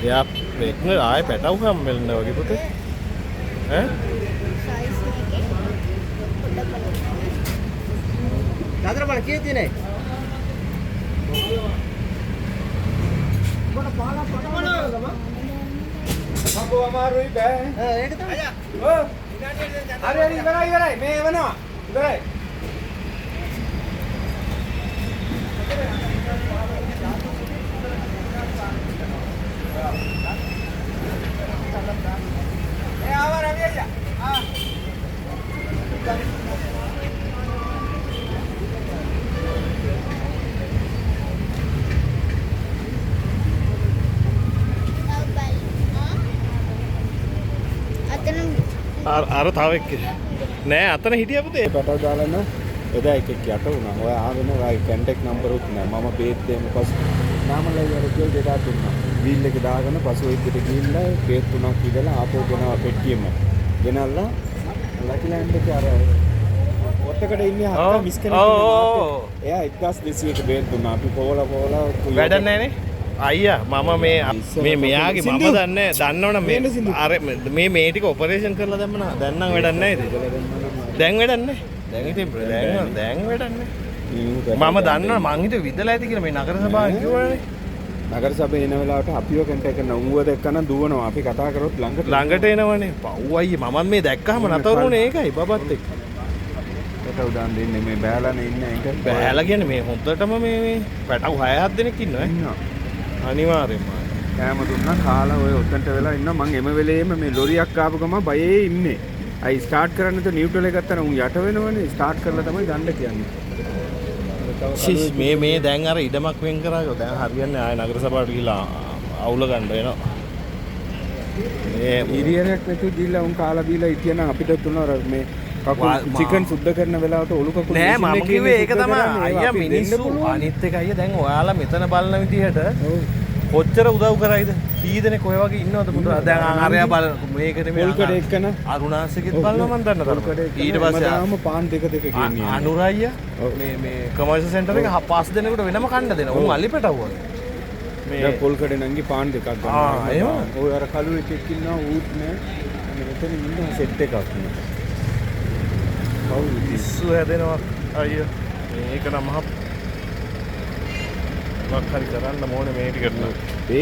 එයා ප්‍රෙග්නන්ට් ආයේ පැටව් හම්බෙන්න වගේ පුතේ. ඈ? සයිස් එකේ පොඩ්ඩක් බලන්න. દાદરા પણ કીધી નહીં. අපෝ අමාරුයි බෑ. ඒක තමයි. ඔව්. හරි හරි ඉවරයි ඉවරයි මේ එවනවා. ඉවරයි. ඒ ආවා රවි අයියා. ආ. තව බලන්න. අතන අර අර තව එක්ක නෑ අතන හිටියා පුතේ. පැටව දාලා නම් එදා එකෙක් යට වුණා. ඔය ආගෙන ඔයාගේ කන්ටැක්ට් නම්බර් උත් නෑ. මම බේත් දෙන්න පසු නාමලයි අර රුපියල් 2000 දුන්නා. වීල් එක දාගෙන පසු එක්කට ගිහිල්ලා බේත් තුනක් ඉදලා ආපහු ගෙනාවා පෙට්ටියෙම. ගෙනල්ලා ලකි ලෑන්ඩ් එකේ අර ඔත්තකට ඉන්නේ හත්ත මිස් කෙනෙක් ඔව්, ඉන්නවා. ඔව්, ඔව්. එයා 1200ක බේත් දුන්නා. අපි පොවලා පොවලා වැඩක් නෑනේ. අයියා මම මේ ඉස්සර මේ මෙයාගේ මම සින්දු. දන්නේ දන්නවනම් මේ මේන සින්දු. අර මේ මේ ටික ඔපරේෂන් කරලා දැම්ම නම් දැන් නම් වැඩක් නෑ ඉතින්. දැන් වැඩක් නෑ. දැන් ඉතින් දැන් දැන් වැඩක් නෑ. මම දන්නවා මං හිතුවේ විදලා ඇති කියලා මේ නගර සභාවෙන් කිව්වනේ. නගර සභාවේ එන වෙලාවට අපිව කන්ටැක්ට් කරන ඌව දැක්කම දුවනවා. අපි කතා කරොත් ළඟට ළඟට එනවනේ. පව් අයියේ මමත් මේ දැක්කහම නතර වුණේ ඒකයි බබත් එක්ක. පැටව් දාන්න දෙන්නේ මේ බෑලානේ ඉන්නේ ඒක. බෑලා කියන්නේ මේ හොඳටම මේ මේ පැටව් 6 7 දෙනෙක් ඉන්නවා ඈ. ඉන්නවා. අනිවාර්යෙන්ම. කෑම දුන්නා කාලා ඔය ඔතනට වෙලා ඉන්නවා. මං එම වෙලේම මේ ලොරියක් ආපු ගමන් බයේ ඉන්නේ. අයි ස්ටාර්ට් කරන්න තු නියුට්‍රල් එක ගත්තා නම් උන් යට වෙනවනේ. ස්ටාර්ට් කරලා තමයි ගන්න කියන්නේ. ශිෂ් මේ මේ දැන් අර ඉඩමක් වෙන් කරා දැන් හරියන්නේ ආයේ නගර සභාවට ගිහලා අවුල ගන්න වෙනවා. මේ ඉරියරයක් නැතුව ගිහිල්ලා උන් කාලා බීලා හිටියනම් අපිට තුන අර මේ කකුල් චිකන් සුද්ධ කරන වෙලාවට ඔලු කකුල් නෑ මැෂින් මම එකේ කිව්වේ ඒක සුද්ධ තමයි කරන්නේ. ඒවා අයියා අපි දෙන්න මිනිස්සු පුළුවන්. අනිත් එක අයියා දැන් ඔයාලා මෙතන බලන විදිහට ඔව්. කොච්චර උදව් කරයිද? කී දෙනෙක් ඔය වගේ ඉන්නවද පුතා? දැන් අරයා බල මේක නෙමෙයි පොල්කඩ එක්කන අරුණාසගෙත් බලනවා මං දන්න තරම. පොල්කඩ එක්කන ඊට පස්සේ හැමදාම පාන් දෙක දෙක ගෙනියන්නේ. අනුර අයියා ඔව්. මේ මේ කමර්ෂල් සෙන්ටර් එක පස් දෙනෙකුට වෙනම කන්න දෙනවා. උන් අලි පැටව් වගේ. මේ දැන් පොල්කඩ නංගි පාන් දෙකක් ගන්නවා. ආ, එහෙම? ඔය අර කළු එකෙක් ඉන්නවා ඌත් නෑ. අන්න මෙතන ඉන්න සෙට් එකක් නේ. කවුද ඉතින්? පිස්සු හැදෙනවා අයියා. මේක නම් මහා මොකක් හරි කරන්න ඕනේ මේ ටිකට නම්. ඒ